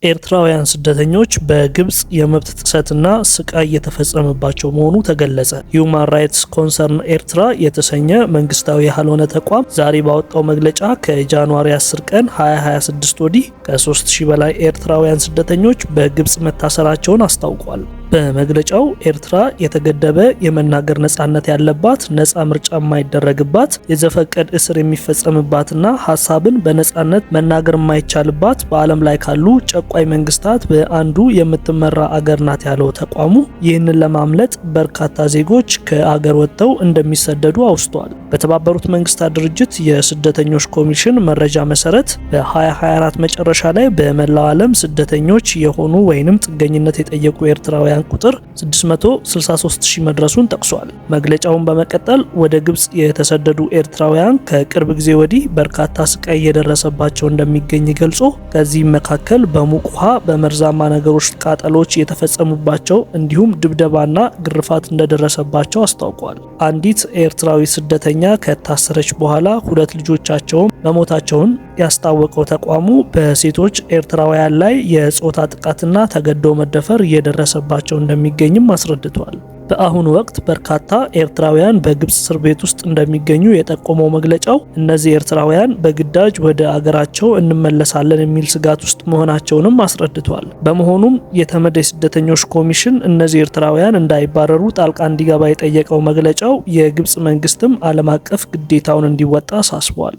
ኤርትራውያን ስደተኞች በግብጽ የመብት ጥሰትና ስቃይ እየተፈጸመባቸው መሆኑ ተገለጸ። Human Rights Concern ኤርትራ የተሰኘ መንግስታዊ ያልሆነ ተቋም ዛሬ ባወጣው መግለጫ ከ January 10 ቀን 2026 ወዲህ ከ3000 በላይ ኤርትራውያን ስደተኞች በግብጽ መታሰራቸውን አስታውቋል። በመግለጫው ኤርትራ የተገደበ የመናገር ነጻነት ያለባት፣ ነጻ ምርጫ የማይደረግባት፣ የዘፈቀድ እስር የሚፈጸምባትና ሀሳብን በነጻነት መናገር የማይቻልባት በዓለም ላይ ካሉ ጨቋኝ መንግስታት በአንዱ የምትመራ አገር ናት ያለው ተቋሙ ይህንን ለማምለጥ በርካታ ዜጎች ከአገር ወጥተው እንደሚሰደዱ አውስቷል። በተባበሩት መንግስታት ድርጅት የስደተኞች ኮሚሽን መረጃ መሰረት በ2024 መጨረሻ ላይ በመላው ዓለም ስደተኞች የሆኑ ወይንም ጥገኝነት የጠየቁ ኤርትራውያን ቁጥር 663,000 መድረሱን ጠቅሷል። መግለጫውን በመቀጠል ወደ ግብጽ የተሰደዱ ኤርትራውያን ከቅርብ ጊዜ ወዲህ በርካታ ስቃይ እየደረሰባቸው እንደሚገኝ ገልጾ ከዚህም መካከል በሙቅ ውሃ፣ በመርዛማ ነገሮች ቃጠሎች የተፈጸሙባቸው እንዲሁም ድብደባና ግርፋት እንደደረሰባቸው አስታውቋል። አንዲት ኤርትራዊ ስደተኛ ከታሰረች በኋላ ሁለት ልጆቻቸውን መሞታቸውን ያስታወቀው ተቋሙ በሴቶች ኤርትራውያን ላይ የጾታ ጥቃትና ተገዶ መደፈር እየደረሰባቸው እንደሚገኝም አስረድቷል። በአሁኑ ወቅት በርካታ ኤርትራውያን በግብጽ እስር ቤት ውስጥ እንደሚገኙ የጠቆመው መግለጫው እነዚህ ኤርትራውያን በግዳጅ ወደ አገራቸው እንመለሳለን የሚል ስጋት ውስጥ መሆናቸውንም አስረድቷል። በመሆኑም የተመድ የስደተኞች ኮሚሽን እነዚህ ኤርትራውያን እንዳይባረሩ ጣልቃ እንዲገባ የጠየቀው መግለጫው የግብጽ መንግስትም ዓለም አቀፍ ግዴታውን እንዲወጣ አሳስቧል።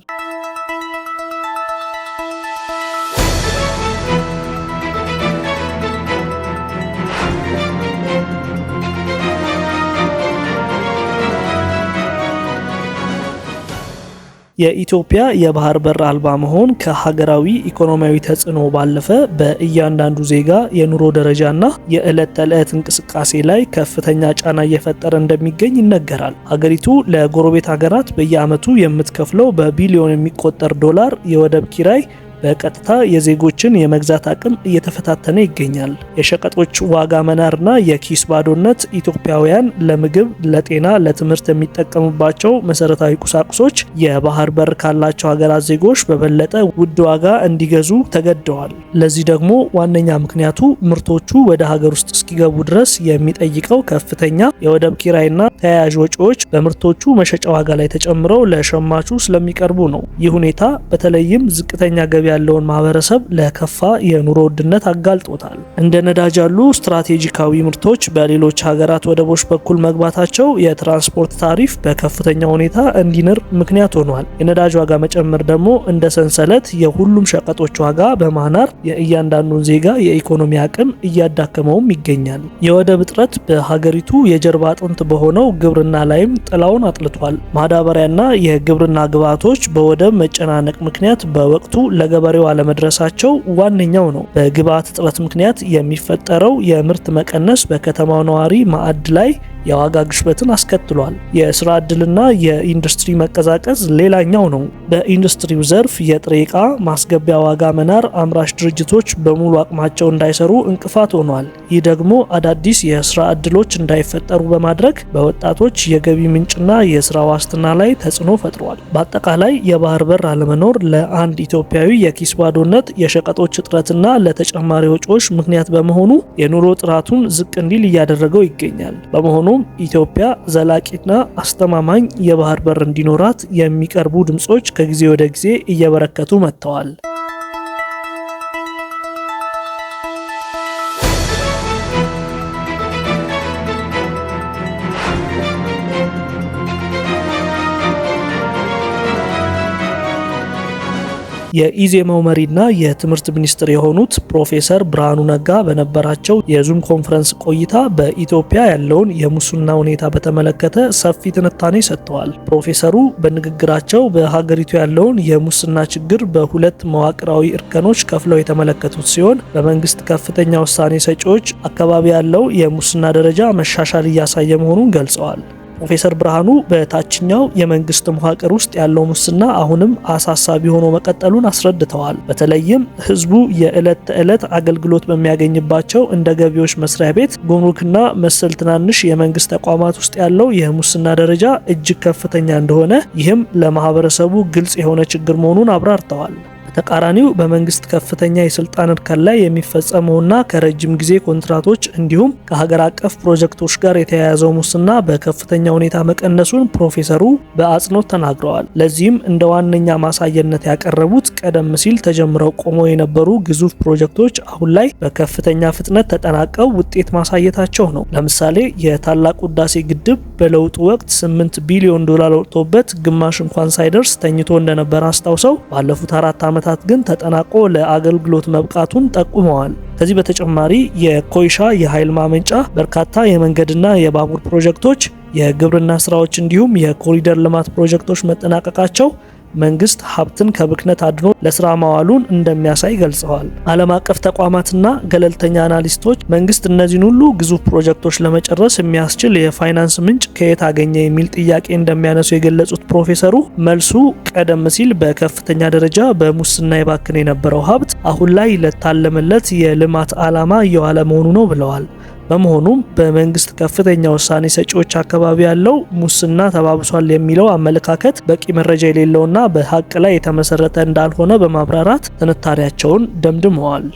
የኢትዮጵያ የባህር በር አልባ መሆን ከሀገራዊ ኢኮኖሚያዊ ተጽዕኖ ባለፈ በእያንዳንዱ ዜጋ የኑሮ ደረጃና የዕለት ተዕለት እንቅስቃሴ ላይ ከፍተኛ ጫና እየፈጠረ እንደሚገኝ ይነገራል። ሀገሪቱ ለጎረቤት ሀገራት በየዓመቱ የምትከፍለው በቢሊዮን የሚቆጠር ዶላር የወደብ ኪራይ በቀጥታ የዜጎችን የመግዛት አቅም እየተፈታተነ ይገኛል። የሸቀጦች ዋጋ መናርና የኪስ ባዶነት ኢትዮጵያውያን ለምግብ፣ ለጤና፣ ለትምህርት የሚጠቀሙባቸው መሰረታዊ ቁሳቁሶች የባህር በር ካላቸው ሀገራት ዜጎች በበለጠ ውድ ዋጋ እንዲገዙ ተገደዋል። ለዚህ ደግሞ ዋነኛ ምክንያቱ ምርቶቹ ወደ ሀገር ውስጥ እስኪገቡ ድረስ የሚጠይቀው ከፍተኛ የወደብ ኪራይና ተያያዥ ወጪዎች በምርቶቹ መሸጫ ዋጋ ላይ ተጨምረው ለሸማቹ ስለሚቀርቡ ነው። ይህ ሁኔታ በተለይም ዝቅተኛ ገቢ ያለውን ማህበረሰብ ለከፋ የኑሮ ውድነት አጋልጦታል። እንደ ነዳጅ ያሉ ስትራቴጂካዊ ምርቶች በሌሎች ሀገራት ወደቦች በኩል መግባታቸው የትራንስፖርት ታሪፍ በከፍተኛ ሁኔታ እንዲንር ምክንያት ሆኗል። የነዳጅ ዋጋ መጨመር ደግሞ እንደ ሰንሰለት የሁሉም ሸቀጦች ዋጋ በማናር የእያንዳንዱን ዜጋ የኢኮኖሚ አቅም እያዳከመውም ይገኛል። የወደብ እጥረት በሀገሪቱ የጀርባ አጥንት በሆነው ግብርና ላይም ጥላውን አጥልቷል። ማዳበሪያና የግብርና ግብዓቶች በወደብ መጨናነቅ ምክንያት በወቅቱ ለገበሬው አለመድረሳቸው ዋነኛው ነው። በግብዓት እጥረት ምክንያት የሚፈጠረው የምርት መቀነስ በከተማው ነዋሪ ማዕድ ላይ የዋጋ ግሽበትን አስከትሏል። የስራ ዕድልና የኢንዱስትሪ መቀዛቀዝ ሌላኛው ነው። በኢንዱስትሪው ዘርፍ የጥሬ ዕቃ ማስገቢያ ዋጋ መናር አምራች ድርጅቶች በሙሉ አቅማቸው እንዳይሰሩ እንቅፋት ሆኗል። ይህ ደግሞ አዳዲስ የስራ ዕድሎች እንዳይፈጠሩ በማድረግ በወጣቶች የገቢ ምንጭና የስራ ዋስትና ላይ ተጽዕኖ ፈጥሯል። በአጠቃላይ የባህር በር አለመኖር ለአንድ ኢትዮጵያዊ የኪስ ባዶነት፣ የሸቀጦች እጥረትና ለተጨማሪ ወጪዎች ምክንያት በመሆኑ የኑሮ ጥራቱን ዝቅ እንዲል እያደረገው ይገኛል። በመሆኑ ኢትዮጵያ ዘላቂና አስተማማኝ የባህር በር እንዲኖራት የሚቀርቡ ድምጾች ከጊዜ ወደ ጊዜ እየበረከቱ መጥተዋል። የኢዜማው መሪና የትምህርት ሚኒስትር የሆኑት ፕሮፌሰር ብርሃኑ ነጋ በነበራቸው የ Zoom conference ቆይታ በኢትዮጵያ ያለውን የሙስና ሁኔታ በተመለከተ ሰፊ ትንታኔ ሰጥተዋል። ፕሮፌሰሩ በንግግራቸው በሀገሪቱ ያለውን የሙስና ችግር በሁለት መዋቅራዊ እርከኖች ከፍለው የተመለከቱት ሲሆን በመንግስት ከፍተኛ ውሳኔ ሰጪዎች አካባቢ ያለው የሙስና ደረጃ መሻሻል እያሳየ መሆኑን ገልጸዋል። ፕሮፌሰር ብርሃኑ በታችኛው የመንግስት መዋቅር ውስጥ ያለው ሙስና አሁንም አሳሳቢ ሆኖ መቀጠሉን አስረድተዋል። በተለይም ህዝቡ የዕለት ተዕለት አገልግሎት በሚያገኝባቸው እንደ ገቢዎች መስሪያ ቤት፣ ጉምሩክና መሰል ትናንሽ የመንግስት ተቋማት ውስጥ ያለው የሙስና ደረጃ እጅግ ከፍተኛ እንደሆነ፣ ይህም ለማህበረሰቡ ግልጽ የሆነ ችግር መሆኑን አብራርተዋል። በተቃራኒው በመንግስት ከፍተኛ የስልጣን እርከን ላይ የሚፈጸመውና ከረጅም ጊዜ ኮንትራቶች እንዲሁም ከሀገር አቀፍ ፕሮጀክቶች ጋር የተያያዘው ሙስና በከፍተኛ ሁኔታ መቀነሱን ፕሮፌሰሩ በአጽንኦት ተናግረዋል። ለዚህም እንደ ዋነኛ ማሳየነት ያቀረቡት ቀደም ሲል ተጀምረው ቆመው የነበሩ ግዙፍ ፕሮጀክቶች አሁን ላይ በከፍተኛ ፍጥነት ተጠናቀው ውጤት ማሳየታቸው ነው። ለምሳሌ የታላቁ ህዳሴ ግድብ በለውጡ ወቅት 8 ቢሊዮን ዶላር ወጥቶበት ግማሽ እንኳን ሳይደርስ ተኝቶ እንደነበር አስታውሰው ባለፉት 4 ዓመታት ግን ተጠናቆ ለአገልግሎት መብቃቱን ጠቁመዋል። ከዚህ በተጨማሪ የኮይሻ የኃይል ማመንጫ፣ በርካታ የመንገድና የባቡር ፕሮጀክቶች፣ የግብርና ስራዎች እንዲሁም የኮሪደር ልማት ፕሮጀክቶች መጠናቀቃቸው መንግስት ሀብትን ከብክነት አድኖ ለስራ ማዋሉን እንደሚያሳይ ገልጸዋል። ዓለም አቀፍ ተቋማትና ገለልተኛ አናሊስቶች መንግስት እነዚህን ሁሉ ግዙፍ ፕሮጀክቶች ለመጨረስ የሚያስችል የፋይናንስ ምንጭ ከየት አገኘ የሚል ጥያቄ እንደሚያነሱ የገለጹት ፕሮፌሰሩ መልሱ ቀደም ሲል በከፍተኛ ደረጃ በሙስና ይባክን የነበረው ሀብት አሁን ላይ ለታለመለት የልማት ዓላማ እየዋለ መሆኑ ነው ብለዋል። በመሆኑም በመንግስት ከፍተኛ ውሳኔ ሰጪዎች አካባቢ ያለው ሙስና ተባብሷል የሚለው አመለካከት በቂ መረጃ የሌለውና በሀቅ ላይ የተመሰረተ እንዳልሆነ በማብራራት ትንታኔያቸውን ደምድመዋል።